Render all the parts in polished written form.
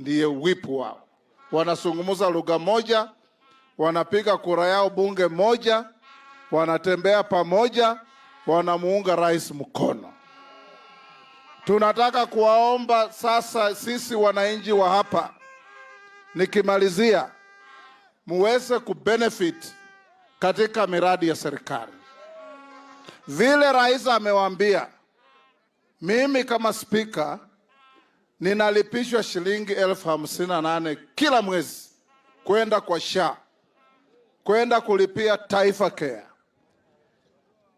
ndiye whip wao. Wanazungumza lugha moja, wanapiga kura yao bunge moja, wanatembea pamoja, wanamuunga rais mkono. Tunataka kuwaomba sasa sisi wananchi wa hapa, nikimalizia, muweze kubenefit katika miradi ya serikali. Vile rais amewaambia, mimi kama spika ninalipishwa shilingi 58,000 kila mwezi kwenda kwa SHA, kwenda kulipia Taifa Care.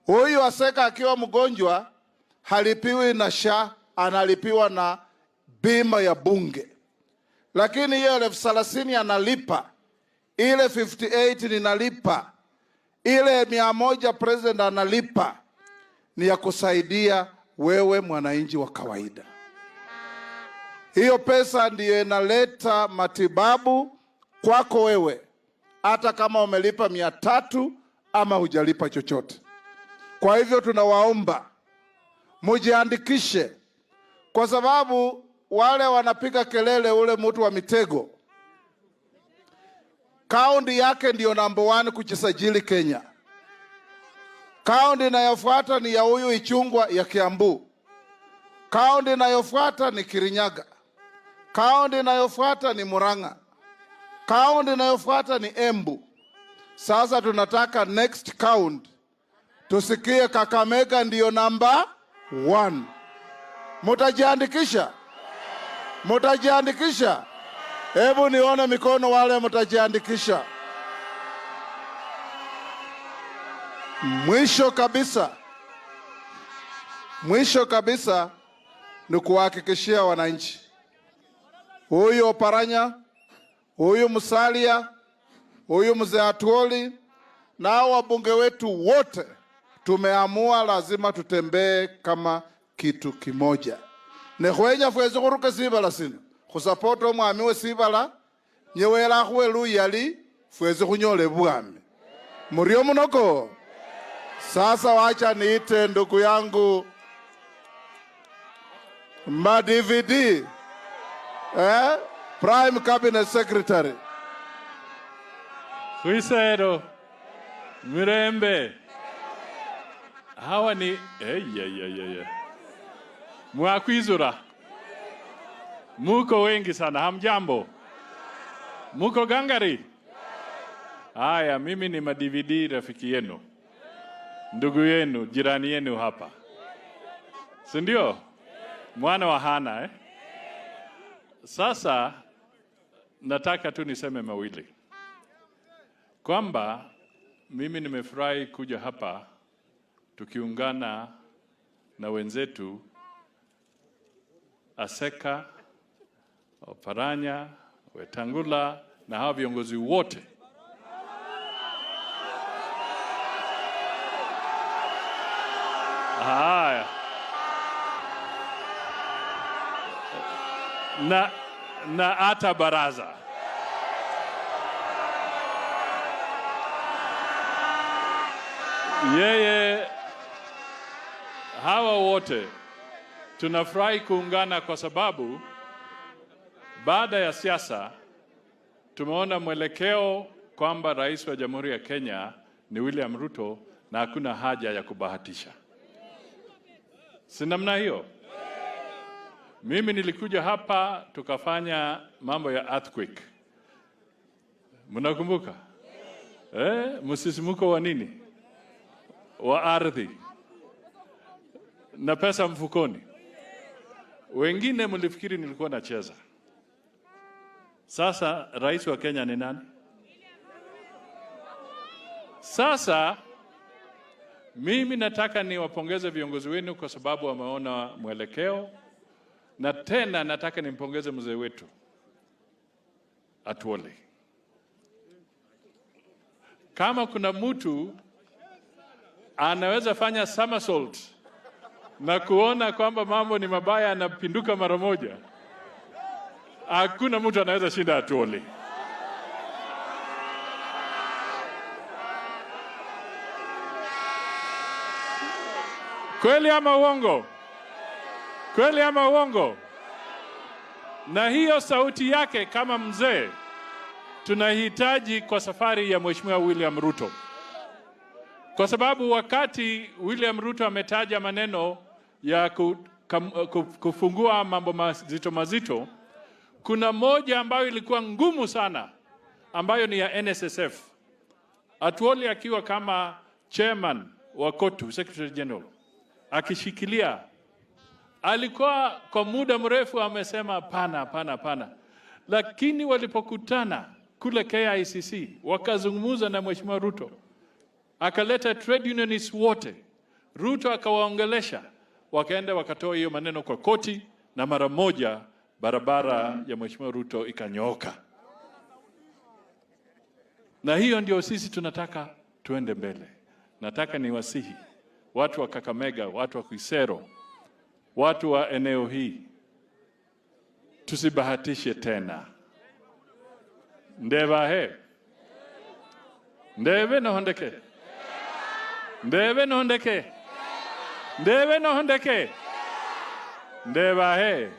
Huyu Aseka akiwa mgonjwa halipiwi na SHA, analipiwa na bima ya bunge. Lakini hiyo 30,000 analipa, ile 58 ninalipa, ile 100 president analipa, ni ya kusaidia wewe mwananchi wa kawaida. Hiyo pesa ndiyo inaleta matibabu kwako wewe, hata kama umelipa 300 ama hujalipa chochote. Kwa hivyo tunawaomba mujiandikishe, kwa sababu wale wanapiga kelele ule mtu wa mitego, kaunti yake ndiyo number 1 kujisajili Kenya. Kaunti inayofuata ni ya huyu Ichung'wah ya Kiambu. Kaunti inayofuata ni Kirinyaga. Kaunti inayofuata ni Murang'a. Kaunti inayofuata ni Embu. Sasa tunataka next count tusikie Kakamega ndiyo number 1. Mutajiandikisha? Mutajiandikisha? Hebu nione mikono wale mutajiandikisha. Mwisho kabisa, mwisho kabisa ni kuhakikishia wananchi, huyu Oparanya, huyu Musalia, huyu Mzee Atwoli na hao wabunge wetu wote tumeamua lazima tutembee kama kitu kimoja. Ne khwenya fwesi khuruke sibala sino khusapota omwami we sibala nyewela akhuwe luyali fwesi khunyole bwami. Murio munoko? Sasa wacha niite ndugu yangu Ma DVD, Prime Cabinet Secretary. Khwisero, Mirembe. Hawa ni hey. Mwakwizura. Muko wengi sana, hamjambo? Muko gangari? Haya, mimi ni ma DVD rafiki yenu, ndugu yenu, jirani yenu hapa, si ndio? Mwana wa Hana, eh? Sasa nataka tu niseme mawili, kwamba mimi nimefurahi kuja hapa tukiungana na wenzetu Aseka, Oparanya, Wetangula na hawa viongozi wote. Haya. Na hata baraza. Yeye, hawa wote tunafurahi kuungana kwa sababu baada ya siasa tumeona mwelekeo kwamba rais wa Jamhuri ya Kenya ni William Ruto na hakuna haja ya kubahatisha. Si namna hiyo? Mimi nilikuja hapa tukafanya mambo ya earthquake. Mnakumbuka? Msisimuko wa nini? Wa ardhi. Na pesa mfukoni. Wengine mlifikiri nilikuwa nacheza. Sasa rais wa Kenya ni nani? Sasa mimi nataka niwapongeze viongozi wenu kwa sababu wameona mwelekeo, na tena nataka nimpongeze mzee wetu Atwoli. Kama kuna mtu anaweza fanya somersault na kuona kwamba mambo ni mabaya anapinduka mara moja, hakuna mtu anaweza shinda Atwoli. Kweli ama uongo? Kweli ama uongo? Na hiyo sauti yake kama mzee tunahitaji kwa safari ya Mheshimiwa William Ruto, kwa sababu wakati William Ruto ametaja maneno ya kufungua mambo mazito mazito, kuna moja ambayo ilikuwa ngumu sana, ambayo ni ya NSSF. Atwoli akiwa kama chairman wa COTU, Secretary General, akishikilia, alikuwa kwa muda mrefu amesema hapana, hapana, hapana, lakini walipokutana kule KICC wakazungumza na Mheshimiwa Ruto, akaleta trade unionists wote, Ruto akawaongelesha, wakaenda wakatoa hiyo maneno kwa koti, na mara moja barabara ya Mheshimiwa Ruto ikanyooka. Na hiyo ndio sisi tunataka tuende mbele. Nataka niwasihi watu wa Kakamega, watu wa Khwisero, watu wa eneo hii, tusibahatishe tena. Ndevahe ndeve nohondeke ndeve nohondeke ndeve nohondeke ndevahe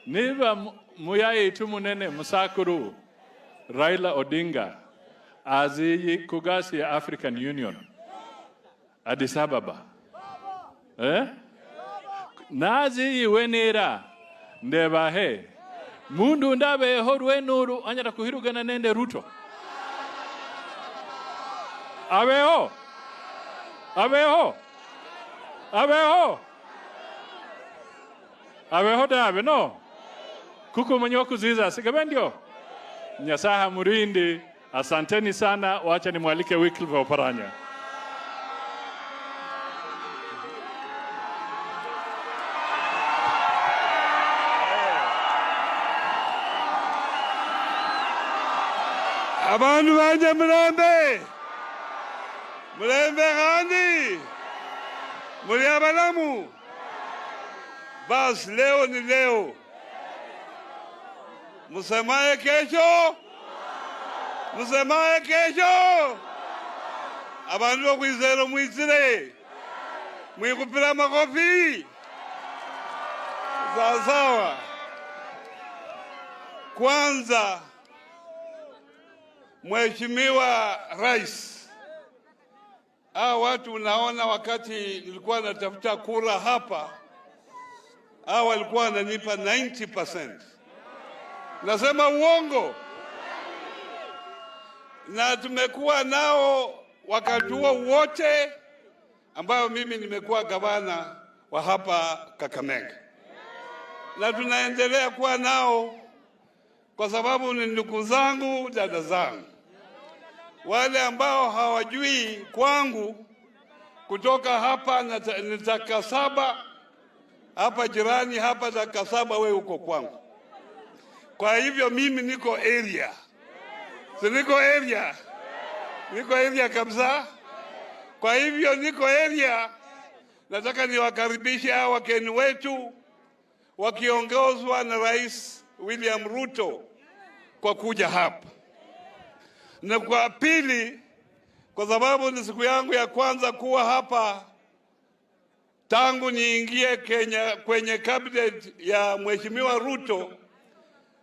niva muyaitu munene musakuru Raila Odinga aziyi kugasi ya African Union Addis Ababa, eh? Naziyi wenera ndevahe mundu ndaveho rwenuru anyala kuhirugana nende Ruto aveho aveho aveho aveho dave no kuko mwenye kuziza sigabe ndio Nyasaha murindi. Asanteni sana, wacha nimwalike Wycliffe Oparanya. Abantu banje mulembe, mulembe gani muli abalamu? Basi leo ni leo, musemaye kesho, musemaye kesho. Abantu bokhwiselo mwitsile, mwikhupila makofi sawasawa. Kwanza, Mheshimiwa Rais, hao watu unaona, wakati nilikuwa natafuta kura hapa, hao walikuwa wananipa 90%. Nasema uongo? Na tumekuwa nao wakati huo wote ambayo mimi nimekuwa gavana wa hapa Kakamega, na tunaendelea kuwa nao kwa sababu ni ndugu zangu, dada zangu. Wale ambao hawajui kwangu, kutoka hapa ni dakika 7, hapa jirani hapa dakika 7, wewe uko kwangu. Kwa hivyo mimi niko area, si niko area, niko area kabisa. Kwa hivyo niko area. Nataka niwakaribishe hawa wageni wetu wakiongozwa na Rais William Ruto kwa kuja hapa. Na kwa pili, kwa sababu ni siku yangu ya kwanza kuwa hapa tangu niingie Kenya kwenye cabinet ya Mheshimiwa Ruto,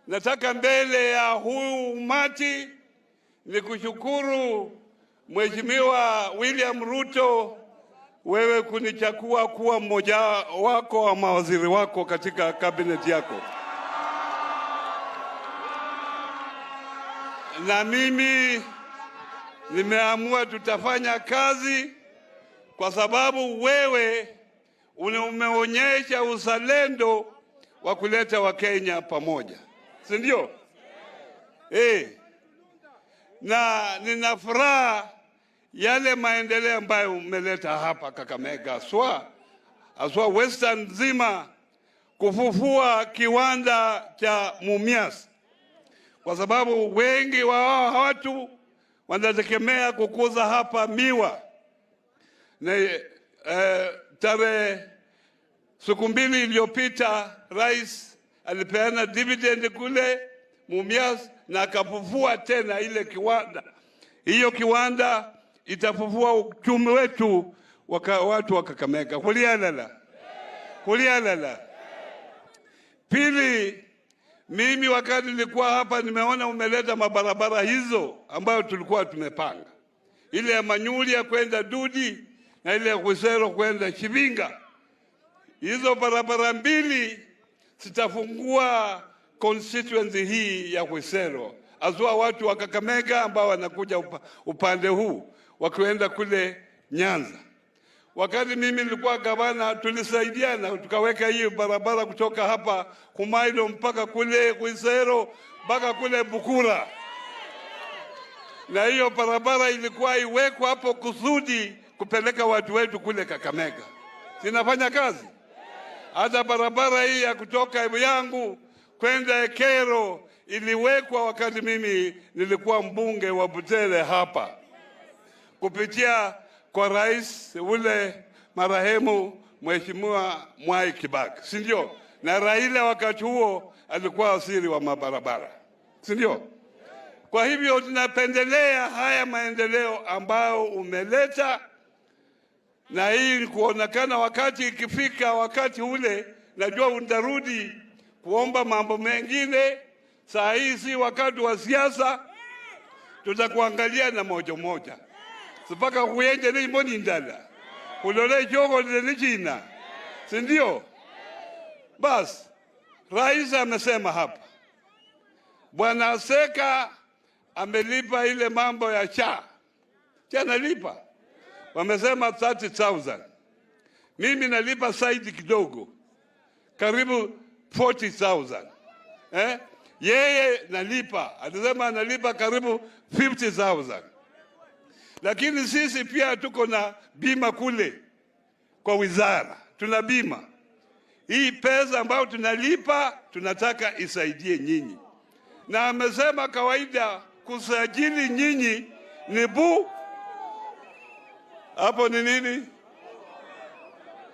nataka mbele ya huu umati nikushukuru Mheshimiwa William Ruto, wewe kunichagua kuwa mmoja wako wa mawaziri wako katika cabinet yako. Na mimi nimeamua tutafanya kazi kwa sababu wewe umeonyesha uzalendo wa kuleta Wakenya pamoja, si ndio? Na nina furaha yale maendeleo ambayo umeleta hapa Kakamega, haswa Western nzima, kufufua kiwanda cha Mumias, kwa sababu wengi wa watu wanategemea kukuza hapa miwa. Na tarehe siku mbili iliyopita rais alipeana dividend kule Mumias na akafufua tena ile kiwanda. Hiyo kiwanda itafufua uchumi wetu watu wa Kakamega. Kulialala. Kulialala. Pili, Mimi wakati nilikuwa hapa nimeona umeleta mabarabara hizo ambayo tulikuwa tumepanga, ile ya Manyulia kwenda Dudi na ile ya Khwisero kwenda Chivinga. Hizo barabara mbili zitafungua constituency hii ya Khwisero, azua watu wa Kakamega ambao wanakuja upande huu wakienda kule Nyanza. Wakati mimi nilikuwa gavana, tulisaidiana tukaweka hii barabara kutoka hapa Kumailo mpaka kule Khwisero mpaka kule Bukura, na hiyo barabara ilikuwa iwekwa hapo kusudi kupeleka watu wetu kule Kakamega. Zinafanya kazi. Hata barabara hii ya kutoka yangu kwenda Ekero iliwekwa wakati mimi nilikuwa mbunge wa Butere hapa kupitia kwa rais ule marehemu Mheshimiwa Mwai Kibaki, si ndio? Na Raila wakati huo alikuwa waziri wa mabarabara, si ndio? Kwa hivyo tunapendelea haya maendeleo ambayo umeleta, na hii kuonekana wakati ikifika wakati ule, najua utarudi kuomba mambo mengine. Saa hii si wakati wa siasa, tutakuangalia na moja moja sipaka kuyenje ni ndala kulole choko ni china, si ndio? Bas, rais amesema hapa, Bwana Seka amelipa ile mambo ya SHA, SHA nalipa, wamesema 30,000 mimi nalipa zaidi kidogo, karibu 40,000 eh? Yeye nalipa, alisema analipa karibu 50,000 lakini sisi pia tuko na bima kule kwa wizara, tuna bima. Hii pesa ambayo tunalipa tunataka isaidie nyinyi, na amesema kawaida kusajili nyinyi ni bu hapo ni nini?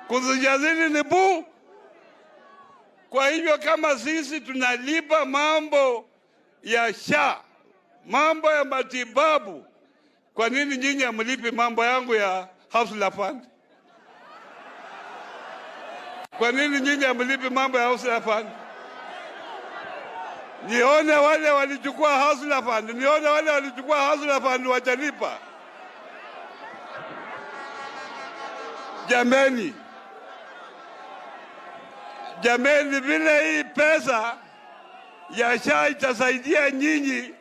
Kusajili ni bu. Kwa hivyo kama sisi tunalipa mambo ya SHA, mambo ya matibabu, kwa nini nyinyi hamlipi mambo yangu ya Hustler Fund? Kwa nini nyinyi hamlipi mambo ya Hustler Fund? Nione wale walichukua Hustler Fund, nione wale walichukua Hustler Fund wajalipa. Jameni, jameni, vile hii pesa ya SHA itasaidia nyinyi,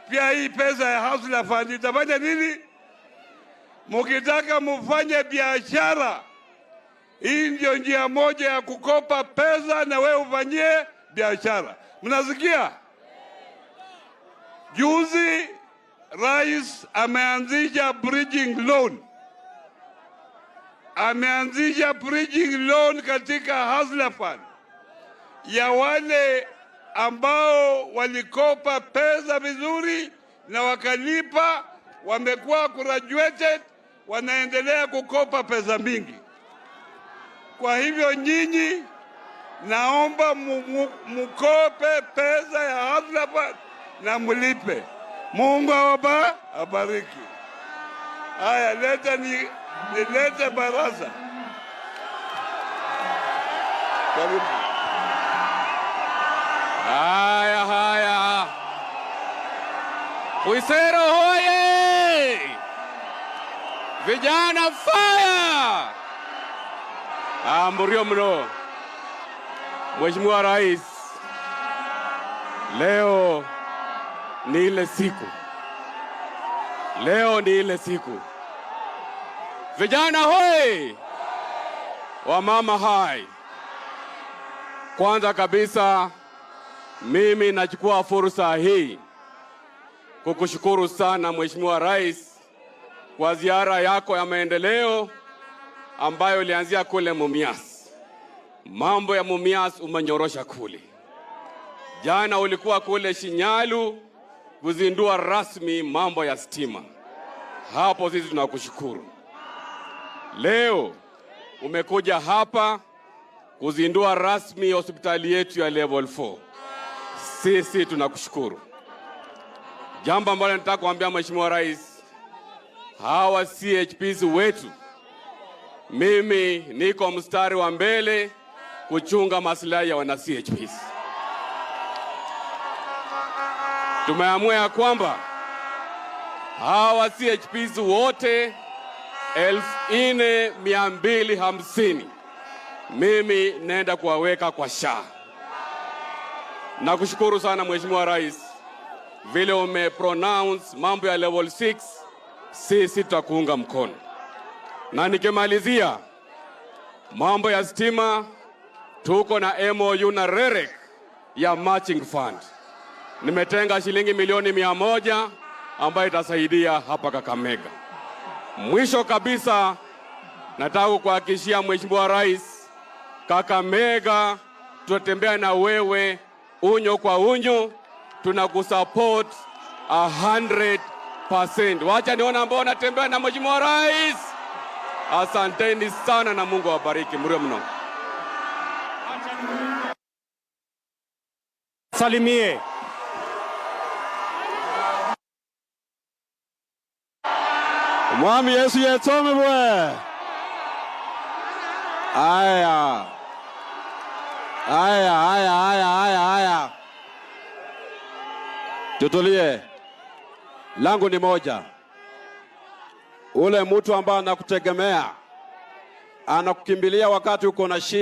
pia hii pesa ya Hustler Fund itafanya nini? Mukitaka mufanye biashara, hii ndio njia moja ya kukopa pesa na wewe ufanyie biashara. Mnasikia? Juzi rais ameanzisha bridging loan, ameanzisha bridging loan katika Hustler Fund ya wale ambao walikopa pesa vizuri na wakalipa, wamekuwa graduated, wanaendelea kukopa pesa mingi. Kwa hivyo nyinyi, naomba mukope pesa ya Hustler Fund na mlipe. Mungu awabariki. Haya, leta nilete baraza. Karibu. Haya, haya. Khwisero hoye! Vijana fire! Amburio mno. Mheshimiwa Rais, leo ni ile siku. Leo ni ile siku. Vijana hoi! Wamama hai! Kwanza kabisa mimi nachukua fursa hii kukushukuru sana Mheshimiwa Rais kwa ziara yako ya maendeleo ambayo ilianzia kule Mumias. Mambo ya Mumias umenyorosha kule. Jana ulikuwa kule Shinyalu kuzindua rasmi mambo ya stima. Hapo sisi tunakushukuru. Leo umekuja hapa kuzindua rasmi hospitali yetu ya level 4. Sisi tunakushukuru. Jambo ambalo nataka kuambia Mheshimiwa Rais, hawa CHPs wetu, mimi niko mstari wa mbele kuchunga maslahi ya wana CHPs. Tumeamua ya kwamba hawa CHPs wote 4,250 mimi naenda kuwaweka kwa SHA. Nakushukuru sana Mheshimiwa Rais, vile umepronounce mambo ya level 6, sisi tutakuunga mkono. Na nikimalizia mambo ya stima, tuko na MOU na REREC ya matching fund. Nimetenga shilingi milioni 100 ambayo itasaidia hapa Kakamega. Mwisho kabisa, nataka kukuhakikishia Mheshimiwa Rais, Kakamega tutatembea na wewe unyo kwa unyo, tunakusupport 100%. Wacha niona ambao wanatembea na Mheshimiwa Rais. Asanteni sana na Mungu awabariki. Mrio mno. Salimie. Mwami Yesu yetsomibwe. Aya, aya, aya, aya, aya, aya, tutulie. Langu ni moja, ule mtu ambaye anakutegemea anakukimbilia wakati uko na shida.